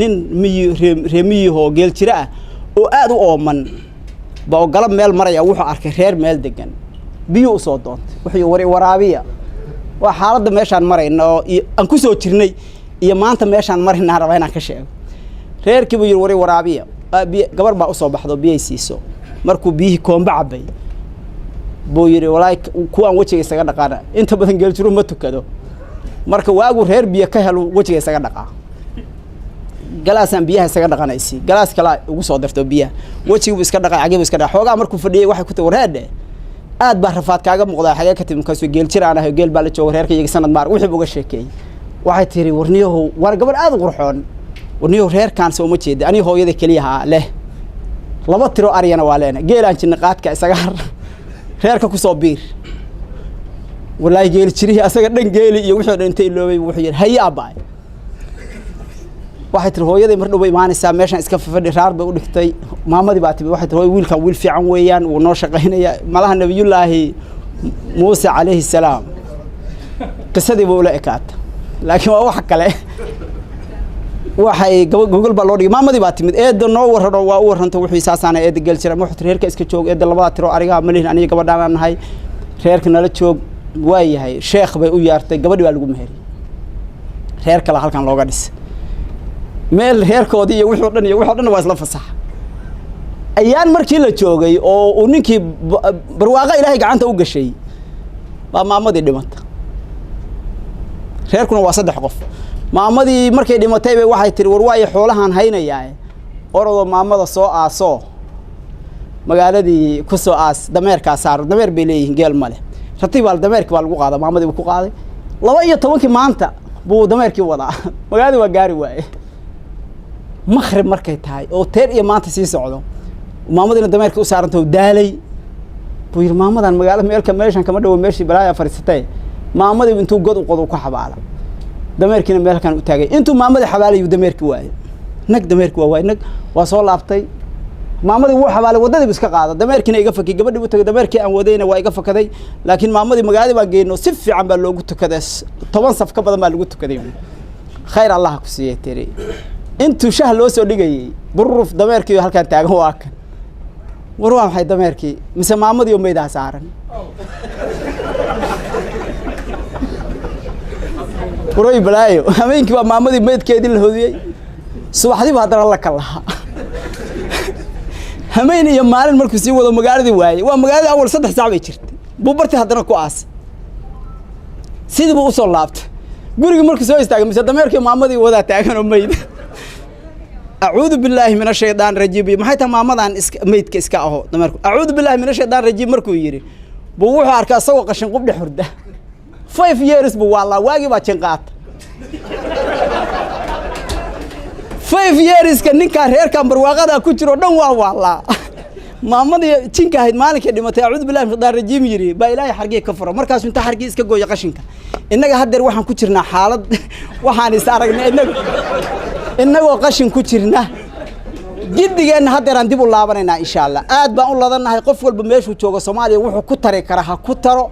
Nin miyi reemiyihoo geel jira ah oo aada u ooman ba oo galab meel maraya, wuxuu arkay reer meel degan, biyo usoo doontay. Wuxuu wari waraabiya. Waa xaaladda meeshaan marayna oo aan kusoo jirnay iyo maanta meeshaan maraynaan rabaa inaan ka sheego. Reerkii buu yidhi, "Wari waraabiya." Biy gabar baa usoo baxdo, biyay siiso. Markuu biyihii koombe cabay buu yidhi, "Walaahi kuwaan wejiga isaga dhaqaana." Inta badan geeljiru ma tukado, marka waagu reer biyo ka helo wejiga isaga dhaqaa. Galaasaan biyaha isaga dhaqanaysi, galaas kalaa ugu soo darto biyaha, wejigiibu iska dhaqay, cagibu iska dhaqay. Xoogaa markuu fadhiyay waxay ku tahi, "Warheedhe, aad baa rafaad kaaga muuqdaa, xagee ka timi?" Markaasuu, "Geel jir aan ahay, geel baa la jooga reerka iyaga sanad maar." Wixii buu uga sheekeeyey. Waxay tiri, "Warniyahow," waar gabadh aad u qurxoon, "warniyahow, reerkaan soo uma jeeda, aniga hooyada keliyaha leh, laba tiro aryana waa leena, geelaan jinna qaadka isaga har, reerka kusoo biir." Wallaahi geeli jirihii asaga dhan geeli iyo wixii o dhan inta iloobay wuxuu yidhi, "Haye aabbaay." Waxay tiri, "Hooyaday mar dhow bay imaanaysaa, meeshaan iska fadhi." Raar bay u dhigtay. Maamadii baa timi. Waxay tiri, "Hooy, wiilkan wiil fiican weeyaan, wuu noo shaqaynaya." Malaha Nabiyullaahi Muuse calayhi salaam qisadii buu ula ekaata, laakiin waa wax kale. Waxay gogol baa loo dhigay. Maamadii baa timid. "Eedda, noo warrano." Waa u warranta. Wuxuu saasaana, "Eedda, geel jira." Wuxuu tiri, "Reerka iska joog, eedda, labada tiro arigaha ma lihin, aniga gabadhaanaan nahay, reerka nala joog." Waa yahay. Sheekh bay u yeertay, gabadhi baa lagu meheriyey. Reer kale halkan looga dhisay meel reerkoodii iyo wixii o dhan iyo wixi o dhan waa isla fasaxa. Ayaan markii la joogay oo uu ninkii barwaaqo Ilaahay gacanta u gashay baa maamadii dhimata. Reerkuna waa saddex qof. Maamadii markay dhimatay bay waxay tihi, "War waayo, xoolahaan haynayaa, orodoo maamada soo aasoo magaaladii ku soo aas, dameerkaa saaro." Dameer bay leeyihiin, geel ma leh. Rati baa dameerkii baa lagu qaada, maamadii buu ku qaaday. 12-kii maanta buu dameerkii wadaa, magaaladii waa gaari waaye. Makhrib markay tahay oo teer iyo maanta sii socdo, maamadiina dameerkii u saaranta oo daalay, buu yidhi, "Maamadan magaalo meelka meeshan kama dhawo, meeshii balaaya fadhiisatay." Maamadii intuu god u qodo ku xabaala, dameerkiina meelkan u taagay. Intuu maamadii xabaalayuu dameerkii waayo. Nag dameerkii waa waay. Nag waa soo laabtay. Maamadii wuu xabaalay, waddadii bu iska qaada, dameerkiina iga fakay. Gabadhii bu tagay. "Dameerkii aan wadayna waa iga fakaday, laakiin maamadii magaaladii baan geyno, si fiican baa loogu tukaday, 10 saf ka badan baa lagu tukaday. Khayr Allah ku siiyey," tiri. Intuu shah loo soo dhigayey, burruf, dameerkii halkaan taagan. "Waa kan. War waa maxay dameerkii? Mise maamadii oo meydaa saaran?" Waroy balaayo! Habeenkii baa maamadii meydkeedii la hodiyey, subaxdii ba haddana la kalahaa. Hameen iyo maalin markuu sii wado magaaladii waayey. Waa magaaladii awal 3 saac bay jirtay. Buu bartii haddana ku aasay, sidii buu usoo laabtay gurigii. Markuu soo istaagay, mise dameerkii maamadii wadaa taagan oo meyd. "Acuudu billaahi min ashaytaan rajiim, maxay tahay maamadan iska meydka iska aho dameerku? Acuudu billahi min ashaytaan rajiim." Markuu yidhi buu wuxuu arkay asagoo qashin qub dhex hurda. 5 years buu waallaa, waagii baa jinqaata. 5 yearska ninkaa reerkan barwaaqadaa ku jiro dhan waa waallaa. Maamadii jinka ahayd maalinkay dhimatay, "Acuudu billahi min shaytaan rajiim" yidhi, baa Ilaahay xargii ka furo. Markaasuu inta xargii iska gooyo qashinka. Innaga haddeer waxaan ku jirnaa xaalad waxaan is aragnay innagu innagoo qashin ku jirna. Giddigeenna haddeeraan dib u laabanaynaa, insha Allah. Aad baan u ladannahay. Qof walba meeshuu joogo Soomaaliya wuxuu ku tari karaa ha ku taro.